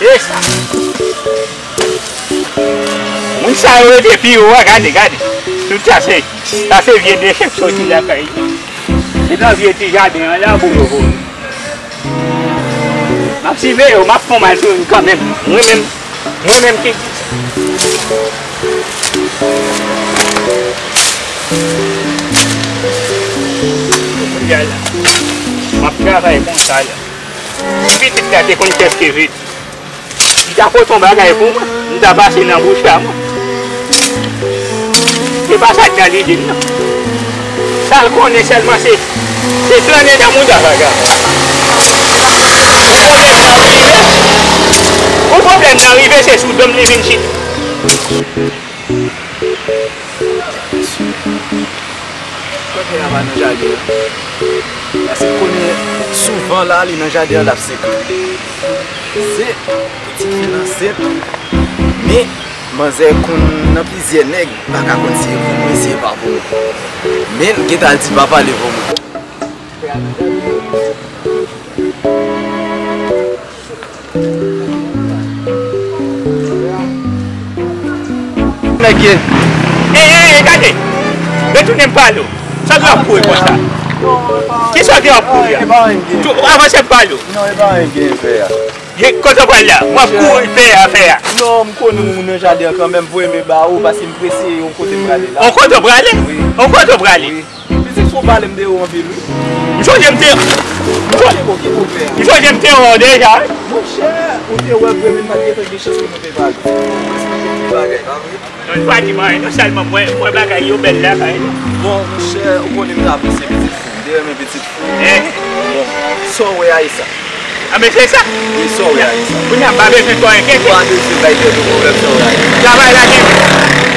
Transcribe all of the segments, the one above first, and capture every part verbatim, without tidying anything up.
E sa. Moun sa yo rete pi wo a, gade, gade. Tout sa se, sa se vye dechè k soti lakay yo. Se nan vye ti jaden an la pou yo voye. M ap siveye yo, m ap fè yon mal sou yo kanmenm. Mwen menm, mwen menm ki di sa. Kounye a la, m ap travay konsa la. Si pitit la te konn kèlke vit, li ta pote yon bagay pou mwen, m ta pase nan bouch a mwen. Se pa sa k nan lide m nan. Sa l konnen sèlman se, se flannen nan mouda vagabon. Yon pwoblèm nan rive, yon pwoblèm nan rive, se sou do m li vin chita. Kote a pa nan jaden an? Paske m konnen souvan la, li nan jaden an, l ap segle. Se pitit fi nan sèt. Men, manzè konn nan plizyè nèg, pa ka konn si e pou mwen, si e pa pou mwen. Men, l gentan di pa pale pou mwen. Nèg ye. Ey, ey, ey, gade! Retounen m pale w. Sa w ap kouri konsa? Kisa w te ap kouri a? Tou, avanse m pale w. Non, e pa anyen gen fè a. Ye, kote w pral la? W ap kouri fè a, fè a. Non, m konnen ou nan jaden an kanmenm, voye men ba ou, paske m prese, yon kote m prale la. On kote w prale? Wi. On kote w prale? Wi. Pitit, fò w pale m de ou anpil, wi. M sonje m te, m sonje, m sonje m te wè w deja, wi. Monchè, ou te wè vre, men m pa t gentan gen chans pou nou te pale. Ou eksplike tout bagay, pa vre? Non, li pa di m anyen, non, sèlman m wè, m wè bagay yo bèl lakay la. Bon, monchè, ou konnen m t apresye pitit fi m, m te renmen pitit fi m. Eh. Bon, sa w wè a e sa. A, men se sa. Wi, sa w wè a, e sa. Kounye a, m pa bezwen tò enkyete. Ou pa bezwen bay tèt ou pwoblèm, sa w wè a. Travay la gen.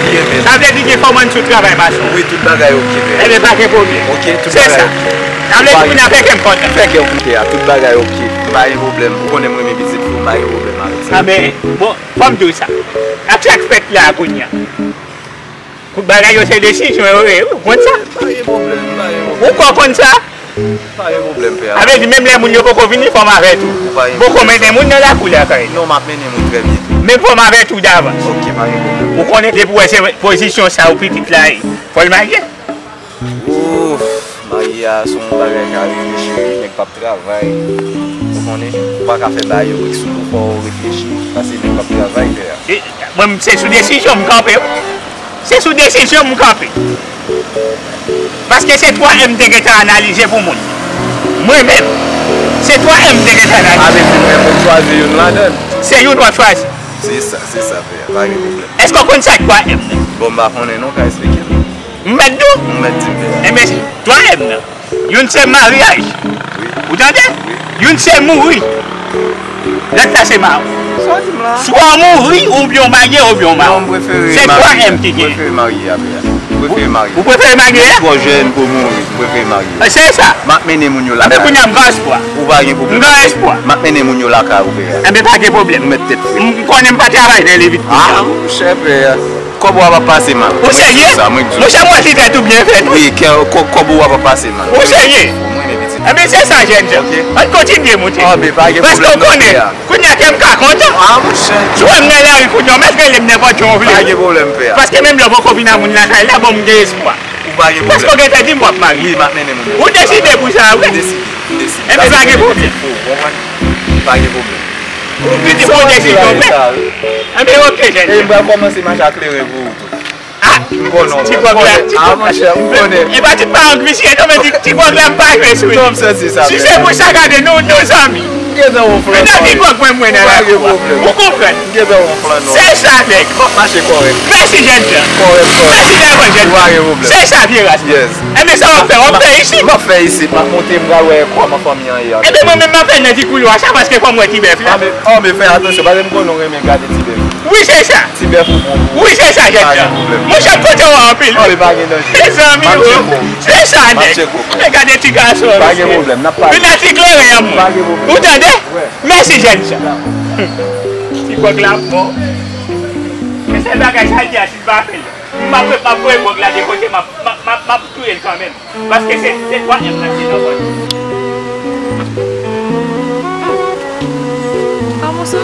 Li gen men. Sa vle di gen kòmann sou travay, patwon. Wi, tout bagay oke, men. Enben, pa gen pwoblèm. Oke, tout bagay oke. Se sa. Sa vle di kounye a fè kè m kontan. Fè kè w kontan, tout bagay oke. M pa gen pwoblèm. Ou konnen m renmen pitit fi w, m pa gen pwoblèm avèk sa. A, men, bon, fò m di w sa. Ak sa k fèt la a kounye a. Tout bagay yo se desizyon yo ye, wi, ou konn sa? Pa gen pwoblèm, pa gen pwoblèm. Ou kwè w konn sa? Pa gen pwoblèm, pè a. Sa vle di, menm lè moun yo poko vini, fò m avèti w. Ou pa gen pwoblèm. Poko mennen moun nan lakou lakay. Non, m ap mennen moun trè byento. Men fò m avèti w davans. Oke, pa gen pwoblèm. Ou konnen depi w wè se pozisyon sa yo pitit la ye, fò l marye. Ouf, marye a se yon bagay k a reflechi, wi, nèg p ap travay. Ou konnen, ou pa ka fè bagay yo brik sou kou, fò w reflechi, paske nèg p ap travay, pè a. E, mwen, se sou desizyon m kanpe, wi. Se sou desizyon m kanpe. Paske se twa M te gentan analize pou moun. Mwen menm, se twa M te gentan analize. Avèk li menm, ou chwazi youn ladan l. Se youn w ap chwazi. Se sa, se sa, pè a. Pa gen pwoblèm. Èske w konn sa k twa M nan? Bon, m pa konnen non, ka eksplike m. M mèt di w? Ou mèt di m, pè a. Enben, twa M nan. Youn se maryaj. Wi. Ou tande? Wi. Youn se mouri. Lòt la se mawon. Sa w di m la? Swa w mouri oubyen w marye oubyen w mawon. Non, m prefere marye. Se twa M ki gen. M prefere marye a, pè a. M prefere marye. Ou prefere marye a? M twò jèn pou mouri. M prefere marye. E, se sa. M ap mennen moun yo lakay. Enben kounye a m gen espwa. Ou pa gen pwoblèm. M gen espwa. M ap mennen moun yo lakay ou, pè a. Enben pa gen pwoblèm. Ou mèt tèt frèt. M konnen m pa travay nan levit kounye a. A, monchè, pè a. Kòb ou a p ap pase mal. Ou serye? Monchè, m wè ti tèt ou byen fèt, wi. Wi, kè, kò-, kòb ou a p ap pase mal. Ou serye? Mwen renmen pitit. Enben, se sa, jènjan. Ok. Ann kontinye moute. Anben, pa gen pwoblèm non, pè a. Paske w konnen, kounye a kè m ka kontan. A, monchè. Si w wè m nan lari kounye a, w mèt rele m nenpòt jan w vle. Pa gen pwoblèm, pè a. Paske menm lè w poko vin a moun lakay la, bon, m gen espwa. Ou pa gen pwoblèm. Paske w gentan di m w ap marye. Wi, m ap mennen moun yo. Ou deside pou sa, wi? M deside, m deside. Enben, pa gen pwoblèm. Ou konprann? Pa gen pwoblèm. Ou piti pran desizyon, men. Enben, ok, jènjan. E m pral kòmanse mache ak kleren pou ou tou. Ah, m konnen, ti kòk la, ti kòk la. Ah, monchè, m konnen. E pa tout paran k visye non, men ti, ti kòk la m pa jwe sou li. Non, m santi sa. Si se pou sa, gade, nou, nou zanmi. M gentan wè w flann. Nan ti kòk mwen, mwen nan lakou a. Ou konprann? M gentan wè w flann. Se sa, nèg. M ap mache kòrèk. Mèsi, jènjan. Kòrèk, kòrèk. Mèsi davans, jènjan. Pa gen pwoblèm. Se sa, vye ras. Yes. Enben, sa w ap fè? W ap fè isit? M ap fè isit. M ap monte, m pral wè kòman fanmi an ye. Enben, mwen menm, m ap fè nan ti koulwa sa, paske fò m wè ti bèf la. Ah, men, oh, men fè atansyon, paske m konnen w renmen gade ti bèf. Wi, se sa. Ti bèf ou bon. Wi, se sa, jènjan. Pa gen pwoblèm. Monchè, m kontan w anpil, wi. Ah, men pa gen danje. Mezanmi, wi. Se sa, nèg. M ap tcheke w. Men gade ti gason, mesye. Pa gen pwoblèm, n ap pale. Vin nan ti kleren an, mwen. Pa gen pwoblèm. Ou tande? Wè. Mèsi, jènjan. Ti kòk la bon. Men sèl bagay sa l di a, si l pa fè l, m ap, m ap voye kòk la de kote, m ap, m ap, m ap, m ap touye l kanmenm. Paske se, se twa M nan ki nan kò l.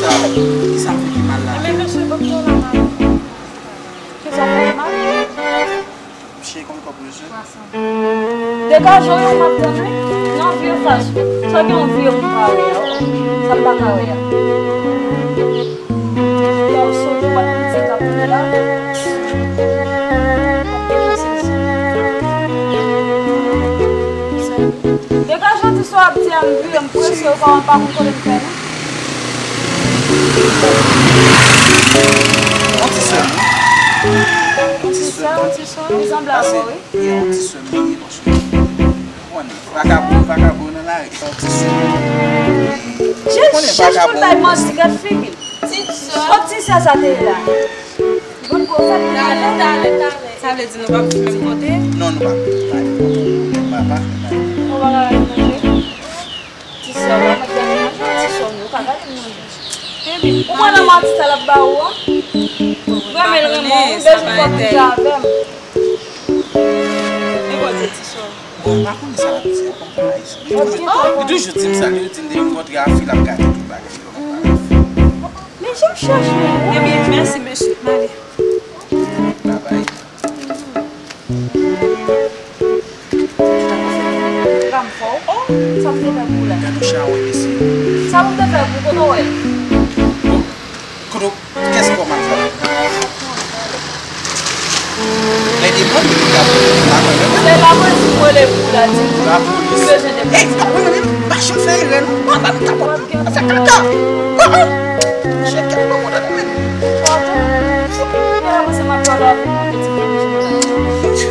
sa, kisa m fè ki mal la? Ebyen, mesye, banm dola, madanm. Kisa w fè ki mal? Cheri, konbyen kòb ou bezwen? Degaje w, m ap tann, wi. Nan vye fas, sa gen yon vye moun pa wè a, wi. Sa m pa ka wè a. Lè w soti, w pa t konn sa k ap vini la. Degaje w, di sa w ap di a, m vire, m prese, w pa, w pa konn kote m fè, non. Yon ti sè, wi. Yon ti sè, yon ti sè. Li sanble avè w, wi. E yon ti sè m li ye, paske, ou konnen, vakabon, vakabon nan lari. Yon ti sè m li ye. Ou konnen, vakabon. Chèch pou l bay manti, gad figi l. Kot ti sè sa te ye la? Bon, bon, fè l. Talè, talè, talè. Sa vle di nou p ap viv menm kote? Non, nou p ap viv menm kote. Nou p ap viv menm kote. Ti sè w, pa mèt gade manje, ti sè w, nou pa gade manje. Ou pran nan manti sa l ap ba ou an? Ou renmen l renmen w, ou bezwen fè w piti avè m. Li poze ti sè w. Bon, m pa konnen sa l ap di a, konprann ayisyen. Li toujou, li toujou di m sa, li di m depi m kontre a fi, l ap gade tout bagay. Men jan m chèche w. Ebyen, mèsi, mesye, m ale. Babay. Gade yon chawony, mesye. Sa pou m te fè pou kote w wè? Bon, kote w, kiyès kòman sa? Lè demann, li ap, li ap, li ap. Se lapolis ki rele pou la, di m. Lapolis. Li bezwen de. Ey, m pa, mwen menm, m pa janm fè erè, non. Mwen pa, m kapab. Sa kaka. Ah, ah. Chèf kèt pa kontan, non, men. Fò tou. Fò tou. Mwen se m ap pale avèk yon ti moun.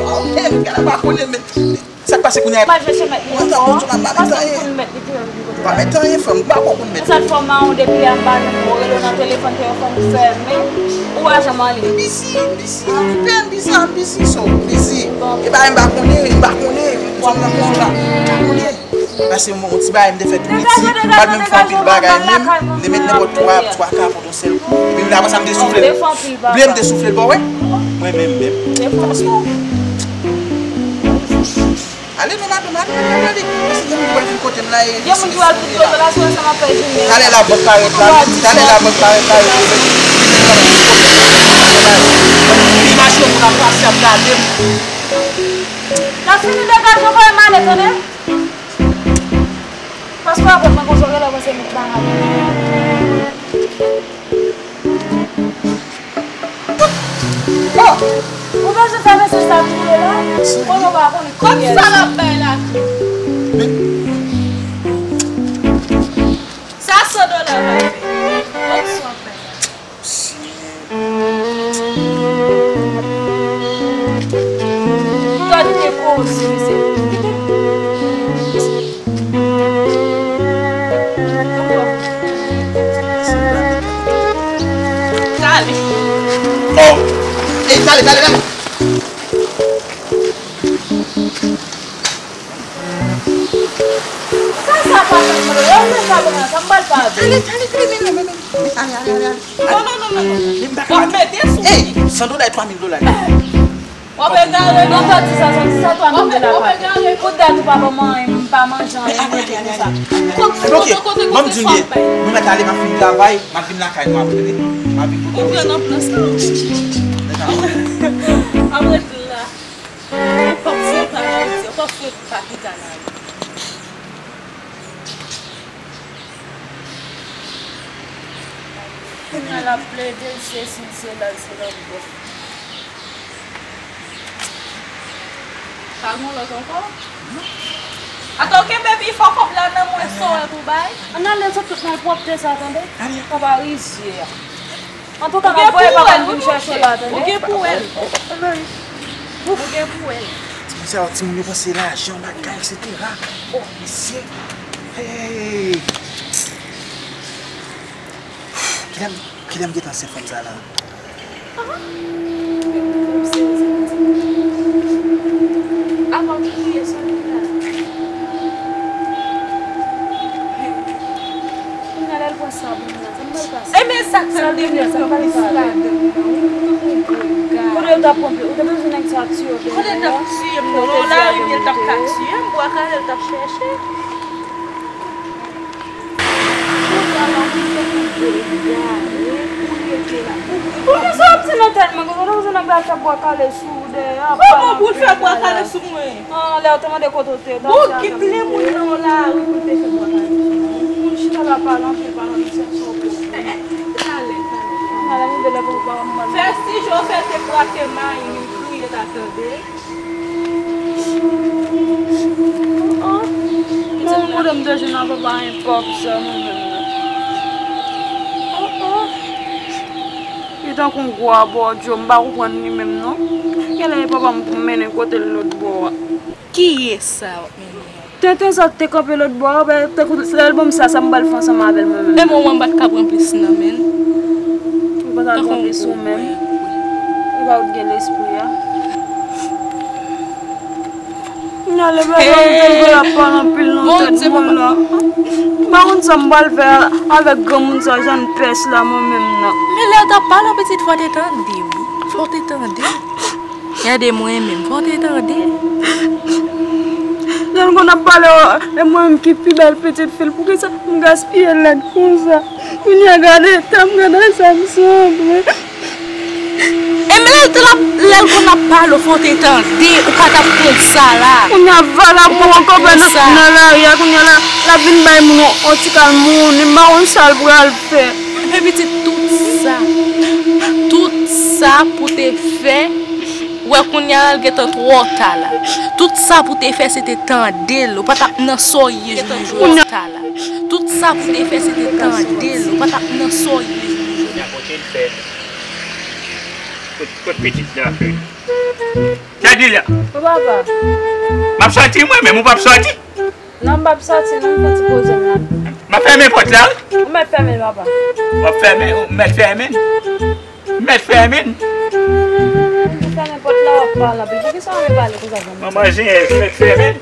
Oh, men, gade, m pa konnen, men. Sa k pase kounye a? M al chèche mèt li ankò. Mwen tankou m pa mèt anyen. Paske m konn mèt li tou, m di kote. Pa mèt anyen, frè m, m pa konn mèt. Sa t fè w mawon depi a, m pa janm wè w, rele w nan telefòn, telefòn fèmen, ou pa janm ale. M bizi, m bizi, m pè, m bizi, m bizi, so, m bizi. E pa, m pa konnen, m pa konnen, m pa konnen. Paske m, yon ti bagay m te fè tou piti, m pa t menm fè anpil bagay menm, m te met nenpòt twa, twa ka pou yon sèl kou. Epi m, apre sa, m te soufle l. Bliye m te soufle l, pa wè? Mwen menm menm. Defansman. Ale non, madanm, ale, ale, ale. Paske gen moun ki pral vin kote m la, e gen moun ki pral vin kote w la, se wè sa m ap fè jounen an. Talè la bank parèt la, talè la bank parèt la, yo te vin, vin nan kote m la. Imajine w moun ap pase, ap gade m. N ap fini degaje w, voye m ale, tande? Paske w ap wè mwen konsa, w genlè panse m pa. Oh! Ou bezwen fè mesye sa tou la? Konnen w pa konnen kòb sa l ap bay la tou. Sa san dola va fè. Kòb sa w ap bay la. Gade koze, mesye. Talè. Oh! Ey, talè, talè, talè. Sa, sa pa fè mwen, yo, yo sa bon, sa m pral pa avè. Talè, talè, talè, men, men, men, men. Ale, ale, ale, ale. Non, non, non, non, non. W ap mete sou li. Ey, san dola e twa mil dola. W ap egare non. Nan pati sa, sa, sa twa mil dola pa. W ap egare. Pou dat ou pa ban mwen anyen, m pa manje anyen, mwen te konsa. Kote, kote, kote, kote sa w bay? Nou mèt ale, m ap fin travay, m ap vin lakay nou apre, tande? M ap vin pou ou. Ou pran nan plan sa. Apre la. Ou p ap fè pa jodi, ou p ap fè pa pita la. Kounye a l ap plede l sesi, l sela, l sela, l bò. Pa gen lòt ankò? Atò, kenbe pi fò kòb la nan mwen, se w pou bay. Ann ale sot tout malpwòpte sa, tande? Papa rizyè. Antouka, n ap voye papa m vin chèche w la, tande? Ou gen pou wè l. Ou gen pou wè l. Ti mesye, timoun yo panse lajan, bagay, etsetera. Oh, mesye. Hey! Kilè m, kilè m gentan sèt fanm sa la? Avan m kriye sou li la. Kounye a lè l pran sa pou mwen, sa m pral pase. E men sa k fè m te vle fè plis ladan nan, wi, m tankou yon gwo gad. Kote yo t ap pran pye, ou te bezwen nèg sa tiye w te. Kote l t ap tiye m nan, nan lari, men l t ap ka tiye m, bwa kale l t ap chèche. Poukisa w ap di nan tèt mwen konsa? Ou ta bezwen nèg la fè bwa kale sou ou dèyè, ap pale anpil. Kòman pou l fè bwa kale sou mwen? Ah, lè w te mande kote w te ye, w t ap di a. Bon, ki plen moun nan lari pou l te fè bwa kale sou mwen? Moun chita la pale anpil, pale anpil, se sa w pou. Talè, talè. Talè, m vle lè pou ou pa wè m mal. Fè si je w fè te bwate mayi, m kriye ta tande. Oh, oh. Non, mwen, m te jwenn avè pa enpòp sa, mwen menm nan. Oh, oh. Li tankou yon gwo abòdyo, m pa konprann li menm, non. Genlè e papa m pou m mennen kote l lòt bò a. Kiyès sa w ap mennen an? Tenten sa k te kanpe lòt bò a, ben, tankou lè l ban m sa, sa m pral fè ansanm avè l mwen menm? E mwen, mwen pa t ka pran plis nan men l. Ou pa t al pran plis ou menm? Ou pa t gen lespri a. Kounye a lè bagay yo te vle ap pale anpil nan tèt mwen la. M pa konn sa m pral fè avèk granmoun sa, jan pès la mwen menm nan. Men lè yo t ap pale, pitit, fò w te tande, wi. Fò w te tande. Gade mwen menm, fò w te tande. Lè l konn ap pale, e mwen menm ki pi bèl pitit fi l, poukisa m gaspiye lèd konsa? Kounye a gade eta m, gade sa m sanble. E men lè l te l ap, lè l konn ap pale w, fò w te tande, ou pa t ap pran sa la. Kounye a valab pou yon kope nan lari a, kounye a la, l ap vin bay moun yon, yon ti kal moun, li pa konn sa l pral fè. Epi pitit, tout sa, tout sa pou te fè, wè kounye a la l gentan twò ta la. Tout sa pou te fè se te tande l, ou pa t ap nan sa w ye jodi a. Tout sa pou te fè se te tande l, ou pa t ap nan sa w ye. Kote l fè? Kot, kot pitit la fè? Sa di la? O papa. M ap sòti mwen menm, ou p ap sòti? Non, m p ap sòti non, m fè ti poze m la. M ap fèmen pòt la, wi. Ou mèt fèmen l, papa. W ap fèmen, ou mèt fèmen l. M mèt fèmen l. Ou fèmen pòt la, w ap pale anpil. Poukisa w renmen pale konsa, granmoun? Manman Jenyèz, ou mèt fèmen l.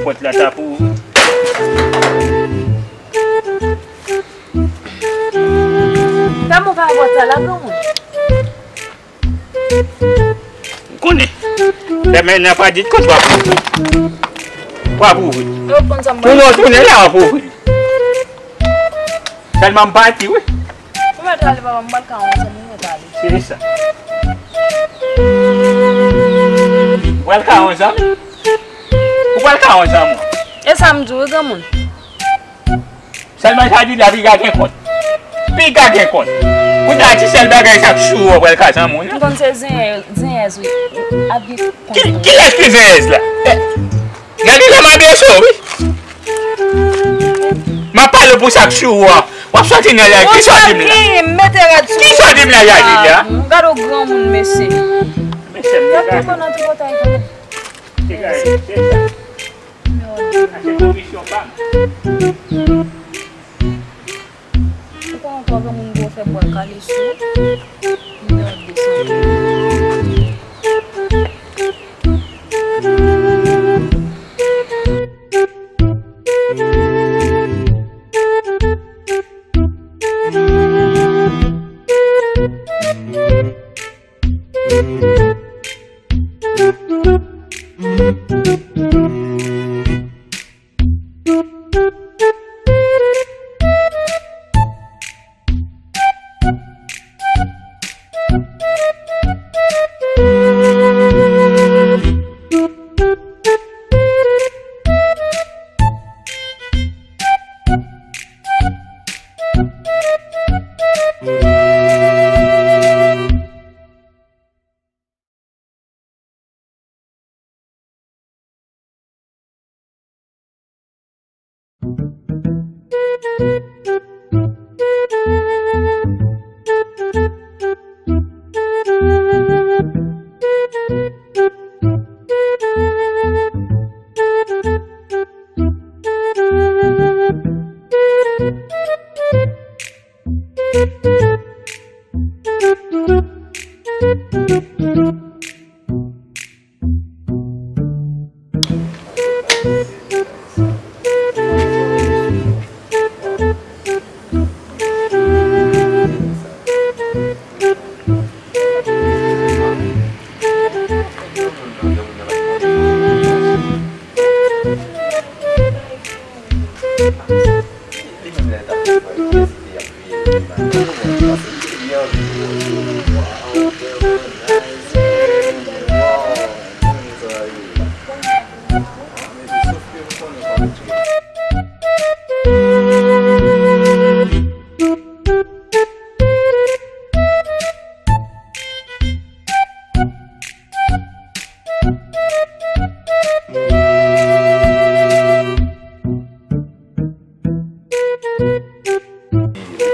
Pòt la ta pou. Fè m ouvè pòt sa la, granmoun. M konnen. Lè men nan pa di kont w ap ouvri. W ap ouvri. Yo konn sa m. Pou nou tounen la, w ap ouvri. Sèlman m pati, wi. Ou mèt ale, papa, m pral ka yon zanmi, m mèt ale. Se sa. Ou pral ka yon zanmi? Ou pral ka yon zanmi? E sa m di w, wi, granmoun. Sèlman sa di la, piga gen kont. Piga gen kont. Kounye a, ti sèl bagay sa k sou ou, ou pral ka zanmi w, non? M konn se zenyè, zenyèz, wi. Ap gen kont. Ki, kilès ki zenyèz la? Eh. Gade lè m abeso, wi. M ap pale pou sa k sou ou a. W ap sòti nan lè. Ki sa w di m la? Ki sa w di m la, Yadida? Gade w granmoun, mesye. Mesye, m degaje. Tripotay, tripotay. Degaje, se sa. Sa se komisyon pa m. Ou konnen ankò gen moun pou w fè bwa kale sou. Nimewo de san.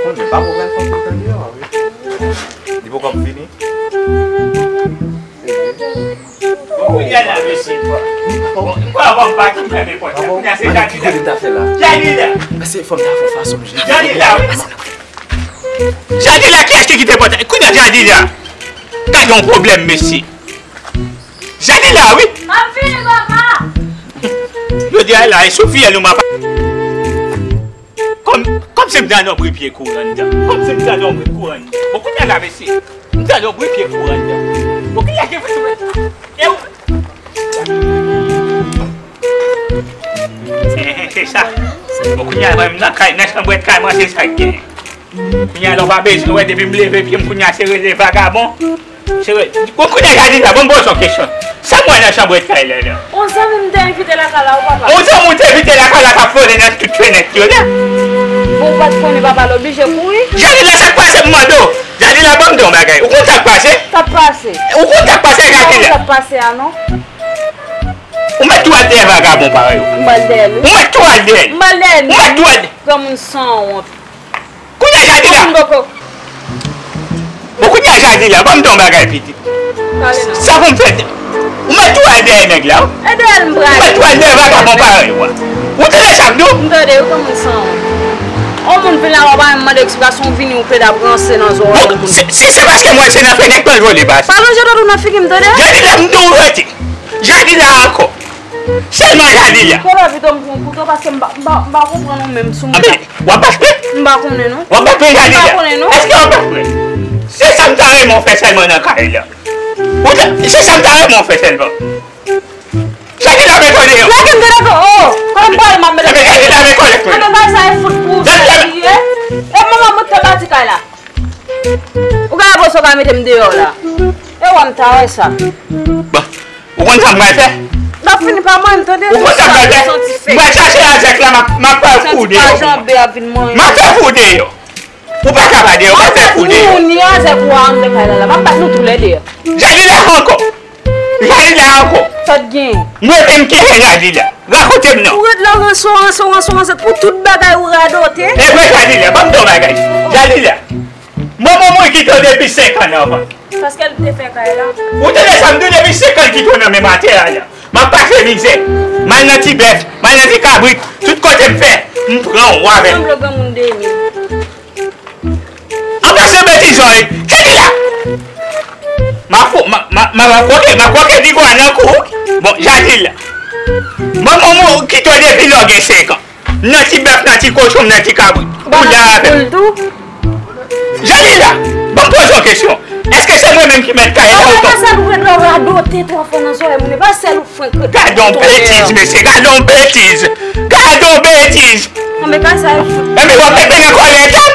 Konnen pa move fanm ki t andeyò a, wi. Li poko ap vini. Bon, kounye a la, mesye. Bon, m kwè avan m pati, m fèmen pòt la. Kounye a se Jadila. Jadila! Mesye, fò m ta fè fason m jwe. Jadila! Jadila, kiyès ki kite pòt la? Kounye a Jadila! Gade yon pwoblèm, mesye. Jadila, wi! M ap vini, papa! Jodi a la, e sou fiyèl ou m ap. Kòm, kòm se m ta nonbri pye kou anndan. Kòm se m ta nonbri kou anndan. Bon, kounye a la, mesye. M ta nonbri pye kou anndan. Bon, kounye a, gen fè sou. E ou? Se, se sa. Bon, kounye a, mwen, m nan kay, nan chanbrèt kay mwen, se sa k gen. Kounye a la, w pa bezwen wè depi m leve pye m, kounye a se rele vagabon. Se rele. Bon, kounye a Jadila, ban m poze w kesyon. Sa m wè nan chanbrèt kay la, la? On zanmi m te envite lakay la, ou papa. On zanmi w te envite lakay la k ap vole nan tout fenèt yo la? Bon, ou pa t konnen papa, l oblije kouri. Jadila, sa k pase m mande w? Jadila, ban m di w yon bagay. Ou konn sa k pase? Sa k pase? Ou konn sa k pase, Jadila? Sa k pase a, non? Ou mèt tou al dèyè vagabon parèy ou. M pral dèyè l, wi. Ou mèt tou al dèyè l. M pral dèyè l. Ou mèt tou al dèyè l. Granmoun sanwont. Kounye a Jadila. Granmoun bòkò. Bon, kounye a Jadila, ban m di w yon bagay, pitit. Pale non. Sa pou m fè? Ou mèt tou al dèyè nèg la, wi. E dèyè l m pral. Ou mèt tou al dèyè vagabon parèy ou a. Ou tande sa m di w? M tande, wi, granmoun sanwont. On moun vin la, w ap mande eksplikasyon, ou vini, ou plede ap ranse nan zòrèy moun. Bon, si, si se paske m wè se nan fenèt mwen l vole pase. Pa lonje dwèt ou nan figi m, tande? Jadila, m di w rete. Jadila ankò. Sèlman Jadilya. Kè pa pito m pran kouto paske m pa, m pa, m pa konprann ou menm sou mwen. W ap bat mwen? M pa konnen non. W ap bat mwen Jadilya? M pa konnen non. Èske w ap bat mwen? Se sa m ta renmen w fè sèlman nan kay la. Ou ta, se sa m ta renmen w fè sèlman. Jadilya, mete w deyò. Lage m deyò. Oh, kòman m pral m ap mete w deyò? Jadilya, mete w deyò. Mwen bagay sa e fout pou ou, serye? E manman mwen te bati kay la. Ou ka pran sa w ka mete m deyò la. E wè m ta wè sa. Bon, ou konn sa m pral fè? M ap fini pa mwen, tande. Ou konn sa m pral fè? M pral chache azèk la, m ap, m ap fè fou deyò. Santi pa janbe ap vin manyen. M ap fè fou deyò. Ou pa ka pa deyò, m ap fè fou deyò. Moun ya azèk ou a anndan kay la la. M ap bat nou toulède. Jadilya ankò. Jadilya ankò. Sa t gen? Mwen menm ki fè Jadilya. Rakonte m non. Ou ret la ranse, ranse, ranse, ranse pou tout bagay ou radote. E vre Jadilya, ban m di w bagay. Jadilya. Manman mwen kite w depi senk an nan vant. Paske l te fè kay la. Ou tande sa m di w depi senk an l kite w nan men matè a la. M ap pase mizè. M al nan ti bèf, m al nan ti kabrit. Tout kote m fè, m pran w avè m. Sanble granmoun de men. An pase betiz, wi. Jadilya! M ap fou, m ap, m ap, m ap kwoke, m ap kwoke di gwa nan kou. Bon, Jadilya. Manman mwen kite w depi lè w gen senk an. Nan ti bèf, nan ti kochon, nan ti kabrit. Ou la avè m. Jadilya, ban m poze w kesyon. Èske se mwen menm ki mèt kay la ou tonbe? Sèl ou ret la radote twa fwa nan zòrèy moun, e pa sèl ou frenk ret. Gade yon betiz, mesye, gade yon betiz. Gade yon betiz. Ebyen w ap mete nan kòlèt an.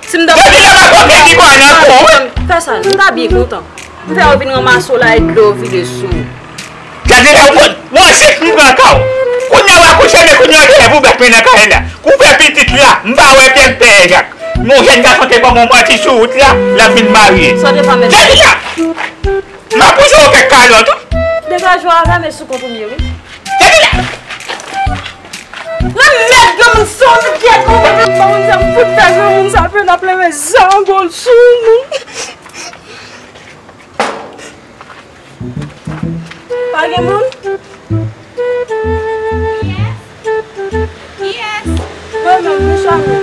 Si m ta... Jadilya, m ap kòke di gwa nan kou, wi. Fè sa, m ta byen kontan. M fè yo vin ranmase w la e dlo vide sou ou. Jadilya, ou konn, mwen se m pran ka w. Kounye a w akouche, men kounye a w te lè pou bat mwen nan kay la. Kou fè pitit la, m pa wè pye m pè Jak. Yon jèn gason te ban m yon manti sou wout la, l ap vin marye. Jadilya! M ap pouse w kèk kalòt, wi. Degaje w avè m e sou kont ou m ye, wi. Jadilya! Nan mèd granmoun sa w met kèk ou. Granmoun sa m fout fè granmoun sa pen ap leve zangol sou nou. Pa gen moun? Kiyès? Kiyès? Mwen menm, Michano.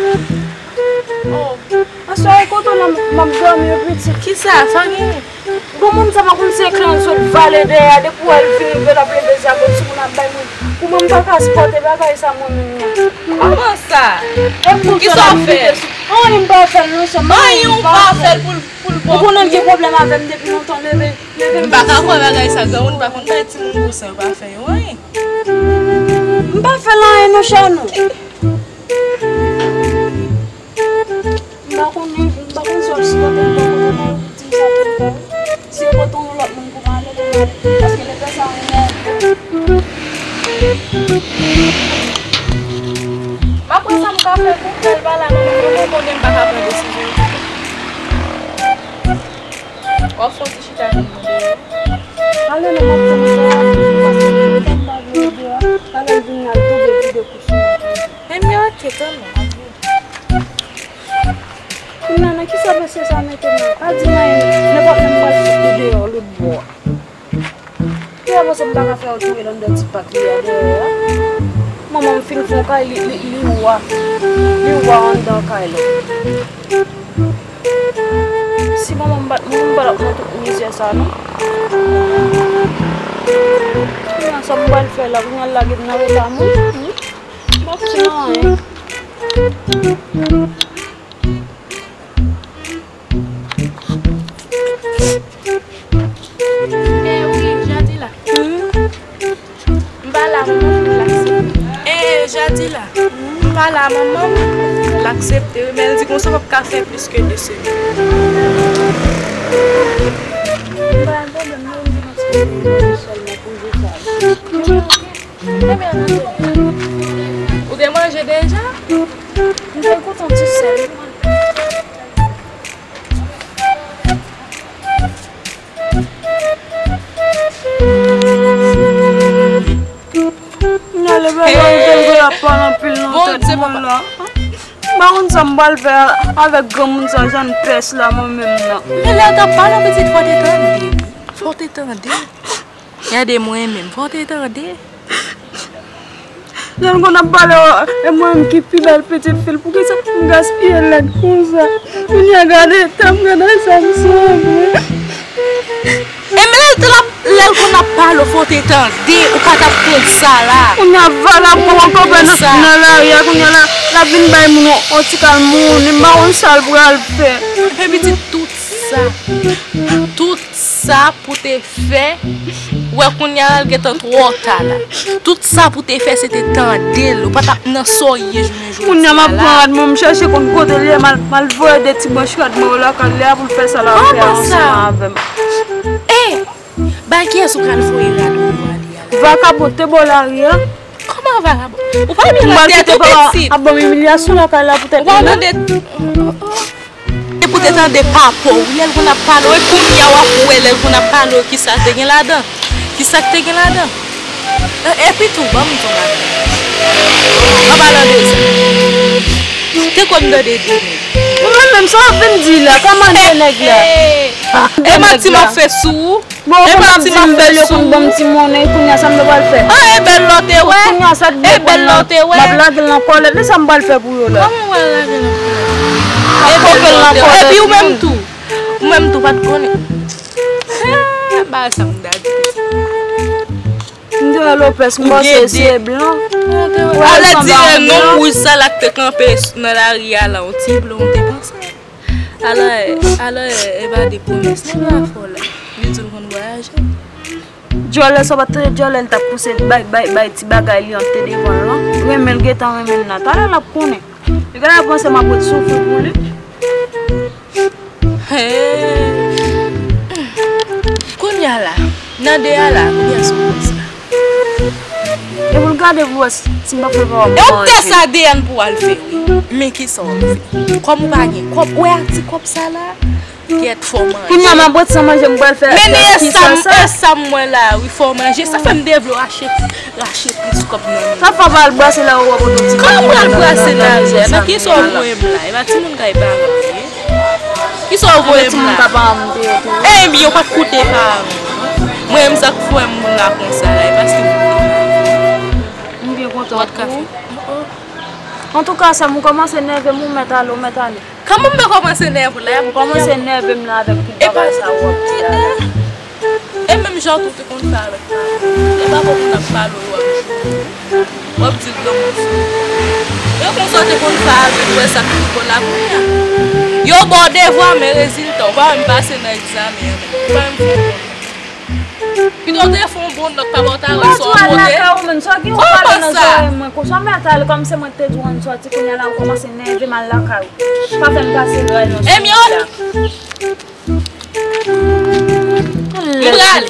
Oh. Aswè, e kote w la m ap dòmi, wi, pitit? Kisa? Sa genyen? Bon, moun sa pa konn se klan sot vale dèyè a, depi w wè l vin rive l ap leve zangol sou moun ap bay moun. Pou mwen, m pa ka sipòte bagay sa mwen menm non. Kòman sa? E pou kisa w fè? Anyen m pa fè l non, sè m. Anyen w pa fè l pou l, pou l bon. Ou konnen l gen pwoblèm avè m depi lontan, leve, leve m. M pa ka kwè bagay sa, granmoun pa konn bay timoun konsa, yo pa fè yo anyen. M pa fè l anyen non, Chano. M pa konnen, m pa konn si w ap sipòte m bò kote m, ou di m sa pou m fè. Si w pote yon lòt moun pou m ale, pou m ale. Paske lepè sa renmen. M ap wè sa m ka fè pou m fè l pale a manman m, manman m konnen m pa ka pran desizyon. W ap fè yon ti chita vin mande yo. Ale non, m ap tann ou, paske m pa vle de a. Talè l vin al tonbe vide kou sou mwen. Men m rete tann ou, m ap vini. Kounye a, nan kisa mesye sa mete m nan? Pa di m anyen, nenpòt lè m pral fout li deyò lòt bò a. Kiyès panse m pa ka fè yo tonbe nan ti pak li a dèyè a? Manman m fin fè yon kay, li, li, li wa. Li wa anndan kay la. Si manman m bat mwen, m pa t ap nan tout mizè sa non. Kounye a sa m pral fè la, pou m al lage m nan reta moun. M p ap fè anyen. Eh wi, Jadila. M pale a manman m, l aksepte. Eh, Jadila. M pale a manman m, l aksepte wi, men l di konsa w p ap ka fè plis ke de semèn. M pa gen pwoblèm non, m vin eksplike sèlman pou jou sa. Ebyen, ou te manje deja? M te goute yon ti sèl. M ale pale anpil, m ap pale anpil nan tèt mwen la. M pa konn sa m pral fè avèk granmoun sa, Jan Pès la, mwen menm nan. Men lè w t ap pale, pitit, fò w te tande. Fò w te tande. Gade mwen menm, fò w te tande. Jan konn ap pale, e mwen menm ki pi bèl pitit fi l, poukisa m gaspiye lèt konsa? Kounye a gade eta m, gade sa m sanble. E men lè l t ap, lè l konn ap pale. Alo, fò w te tande, ou pa t ap konn sa la. Kounye a, vagabon an kanpe nan, nan lari a, kounye a la, l ap vin bay moun yon, yon ti kal moun, li pa konn sa l pral fè. Men pitit, tout sa, tout sa pou te fè, wè kounye a la, l gentan twò ta la. Tout sa pou te fè, se te tande l, ou pa t ap nan sa w ye jounen jodi a la. Kounye a, m ap pran rad mwen, m chèche konn kote l ye, m al, m al voye de ti branch rad mwen yo lakay li a pou l fè sa l ap fè a ansanm avè m. Kòman sa? E, bay kiyès ou pral voye rad ou yo ale a la? Vakabon te bò lari a. Kòman vakabon? Ou pa vin nan tèt ou pitit. Ap ban m imilyasyon lakay la poutèt li menm. Ou pa tande. E pou te tande papa w, lè l konn ap pale w, e kounye a w ap wè lè l konn ap pale w, kisa te gen ladan? Kisa k te gen ladan? E, epi tou, ban m di w bagay. An palan de sa, te kwè m tande de nèg. Ou menm menm, sa w ap vin di la, kòman de nèg la? E manti m ap fè sou ou. Bon, e manti m ap fè sou ou. Ban m ti monnen, kounye a sa m ta pral fè. Ah, e bèl lò te wè. Kounye a sa te bèl lò te wè. M ap lage l nan kòlèt, men sa m pral fè pou yo la. Kòman w pral lage l nan kòlèt? E bèl lò te wè. Epi ou menm tou. Ou menm tou pa t konnen. Ah, ba sa m ta di. M te wè Lopez, m panse se blan. Alè dire non, wouj sa la k te kanpe nan lari a la, yon ti blan, ou te panse. Alò, alò, e pa de pwomès non la fè w la. Li di l konn vwayaje. Djòlè sa pa t tande djòlè, l t ap pouse bay, bay, bay ti bagay li an te devan l lan. Renmen l gentan renmen l la. Talè l ap konnen. Li genlè panse m ap ret soufri pou li. Hey. Kounye a la, nan de a la, kiyès ou panse? E pou l gade pou wè si m pa fè pa w manje. E yon tès A D N pou w al fè, wi. Men kisa w ap fè? Kòm ou pa gen kòb, wè a ti kòb sa la? Kèt fò manje. Kounye a m ap ret san manje, m pral fè. Men e sa m, e sa m wè la, wi, fò manje. Sa fè m te vle w achte, rache plis kòb nan men. Sa fè w al brase la, ou wè poto ti. Kòman m pral brase la, wi? Nan kisa w voye m la? E pa timoun kay paran m ye. Kisa w voye m la? Ebyen, yo pa t koute paran m. Mwen menm sa k fè m moun la konsa la, e paske m koute paran m. M byen kontan pou ou. Antouka, sè m, ou kòmanse nève m, ou mèt ale, ou mèt ale. Kòman m te kòmanse nève w la? Ou kòmanse nève m la avèk tout bagay sa w ap di la. E menm jan tou te konn fè avèk paran. E pa pou moun ap pale w, w ap joure. W ap di granmoun fou. E konsa w te konn fè avè m, wè sa k pi bon la kounye a. Yo ba w devwa, men rezilta, ou pa menm pase nan egzamen an menm. Ou pa menm fè bon nòt. Pito w te fè yon bon nòt, papa w ta wè sa w pote. Kòman sa? Kòman sa? Kòman sa? Kòman sa? Kòm se mwen ki te di w ann sòti, kounye a la ou kòmanse nève m al lakay ou. Pa fè m pase ray nan sou wout la. M prale.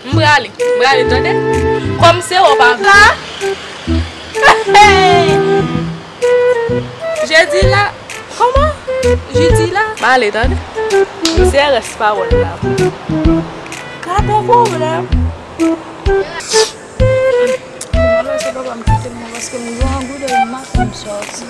M prale. M prale, tande. Kòm se w pa vle. Jedi la. Kòman? Jedi la. M ale, tande. M se rès pawòl la. Gade pwoblèm. Mwen se papa m kite m nan paske m grangou depi maten m sòti.